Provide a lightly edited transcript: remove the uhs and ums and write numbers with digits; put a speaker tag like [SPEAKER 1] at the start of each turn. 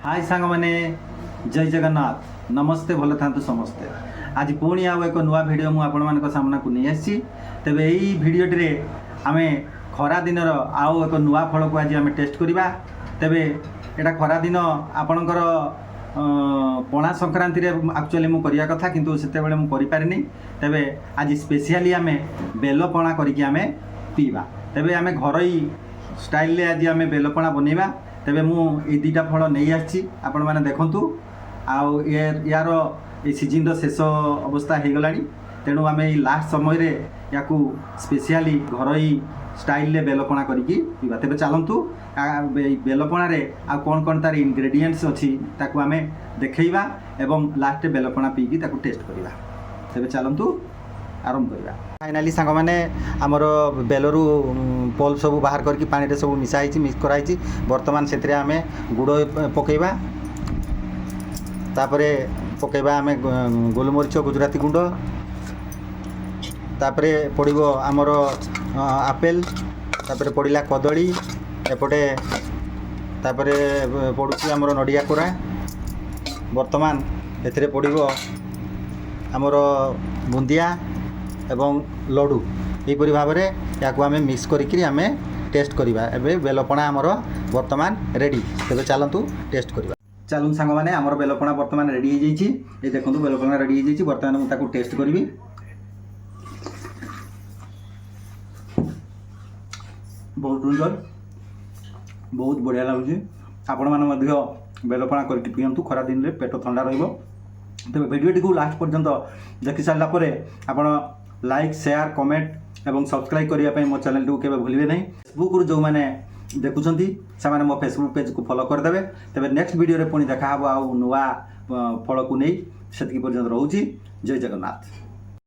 [SPEAKER 1] High ସାଙ୍ଗମାନେ, ଜୟ ଜଗନ୍ନାଥ, ନମସ୍ତେ। ଭଲ ଥାନ୍ତୁ ସମସ୍ତେ। ଆଜି ପୁଣି ଆଉ ଏକ ନୂଆ ଭିଡ଼ିଓ ମୁଁ ଆପଣମାନଙ୍କ ସାମ୍ନାକୁ ନେଇ ଆସିଛି। ତେବେ ଏଇ ଭିଡ଼ିଓଟିରେ ଆମେ ଖରା ଦିନର ଆଉ ଏକ ନୂଆ ଫଳକୁ ଆଜି ଆମେ ଟେଷ୍ଟ କରିବା। ତେବେ ଏଇଟା ଖରା ଦିନ ଆପଣଙ୍କର ପଣା ସଂକ୍ରାନ୍ତିରେ ଆକ୍ଚୁଆଲି ମୁଁ କରିବା କଥା, କିନ୍ତୁ ସେତେବେଳେ ମୁଁ କରିପାରିନି। ତେବେ ଆଜି ସ୍ପେସିଆଲି ଆମେ ବେଲ ପଣା କରିକି ଆମେ ପିଇବା। ତେବେ ଆମେ ଘରୋଇ ଷ୍ଟାଇଲରେ ଆଜି ଆମେ ବେଲପଣା ବନେଇବା। ତେବେ ମୁଁ ଏଇ ଦୁଇଟା ଫଳ ନେଇ ଆସିଛି, ଆପଣମାନେ ଦେଖନ୍ତୁ। ଆଉ ୟାର ଏଇ ସିଜିନ୍ର ଶେଷ ଅବସ୍ଥା ହେଇଗଲାଣି, ତେଣୁ ଆମେ ଏଇ ଲାଷ୍ଟ ସମୟରେ ୟାକୁ ସ୍ପେସିଆଲି ଘରୋଇ ଷ୍ଟାଇଲରେ ବେଲପଣା କରିକି ପିଇବା। ତେବେ ଚାଲନ୍ତୁ, ଏଇ ବେଲପଣାରେ ଆଉ କ'ଣ କ'ଣ ତାର ଇନଗ୍ରେଡ଼ିଏଣ୍ଟସ୍ ଅଛି ତାକୁ ଆମେ ଦେଖେଇବା ଏବଂ ଲାଷ୍ଟରେ ବେଲପଣା ପିଇକି ତାକୁ ଟେଷ୍ଟ କରିବା। ତେବେ ଚାଲନ୍ତୁ ଆରମ୍ଭ କରିବା। ଫାଇନାଲି ସାଙ୍ଗମାନେ, ଆମର ବେଲରୁ ପଲ୍ପ ସବୁ ବାହାର କରିକି ପାଣିରେ ସବୁ ମିଶା ହେଇଛି, ମିକ୍ସ କରାହେଇଛି। ବର୍ତ୍ତମାନ ସେଥିରେ ଆମେ ଗୁଡ଼ ପକାଇବା, ତାପରେ ପକାଇବା ଆମେ ଗୋଲମରିଚ, ଗୁଜୁରାତି ଗୁଣ୍ଡ, ତାପରେ ପଡ଼ିବ ଆମର ଆପେଲ, ତାପରେ ପଡ଼ିଲା କଦଳୀ ଏପଟେ, ତାପରେ ପଡ଼ୁଛି ଆମର ନଡ଼ିଆ କୋରା। ବର୍ତ୍ତମାନ ଏଥିରେ ପଡ଼ିବ ଆମର ବୁନ୍ଦିଆ ଏବଂ ଲଡ଼ୁ। ଏହିପରି ଭାବରେ ଏହାକୁ ଆମେ ମିକ୍ସ କରିକିରି ଆମେ ଟେଷ୍ଟ କରିବା। ଏବେ ବେଲପଣା ଆମର ବର୍ତ୍ତମାନ ରେଡ଼ି। ତେବେ ଚାଲନ୍ତୁ ଟେଷ୍ଟ କରିବା। ଚାଲନ୍ତୁ ସାଙ୍ଗମାନେ, ଆମର ବେଲପଣା ବର୍ତ୍ତମାନ ରେଡ଼ି ହେଇଯାଇଛି। ଏଇ ଦେଖନ୍ତୁ, ବେଲପଣା ରେଡ଼ି ହେଇଯାଇଛି। ବର୍ତ୍ତମାନ ମୁଁ ତାକୁ ଟେଷ୍ଟ କରିବି। ବହୁତ ସୁନ୍ଦର, ବହୁତ ବଢ଼ିଆ ଲାଗୁଛି। ଆପଣମାନେ ମଧ୍ୟ ବେଲପଣା କରିକି ପିଅନ୍ତୁ, ଖରା ଦିନରେ ପେଟ ଥଣ୍ଡା ରହିବ। ତେବେ ଭିଡ଼ିଓଟିକୁ ଲାଷ୍ଟ ପର୍ଯ୍ୟନ୍ତ ଦେଖି ସାରିଲା ପରେ ଆପଣ ଲାଇକ୍, ସେୟାର, କମେଣ୍ଟ ଏବଂ ସବସ୍କ୍ରାଇବ୍ କରିବା ପାଇଁ ମୋ ଚ୍ୟାନେଲଟିକୁ କେବେ ଭୁଲିବେ ନାହିଁ। ଫେସବୁକ୍ରୁ ଯେଉଁମାନେ ଦେଖୁଛନ୍ତି, ସେମାନେ ମୋ ଫେସବୁକ୍ ପେଜ୍କୁ ଫଲୋ କରିଦେବେ। ତେବେ ନେକ୍ସଟ ଭିଡ଼ିଓରେ ପୁଣି ଦେଖାହେବ ଆଉ ନୂଆ ଫଳକୁ ନେଇ। ସେତିକି ପର୍ଯ୍ୟନ୍ତ ରହୁଛି। ଜୟ ଜଗନ୍ନାଥ।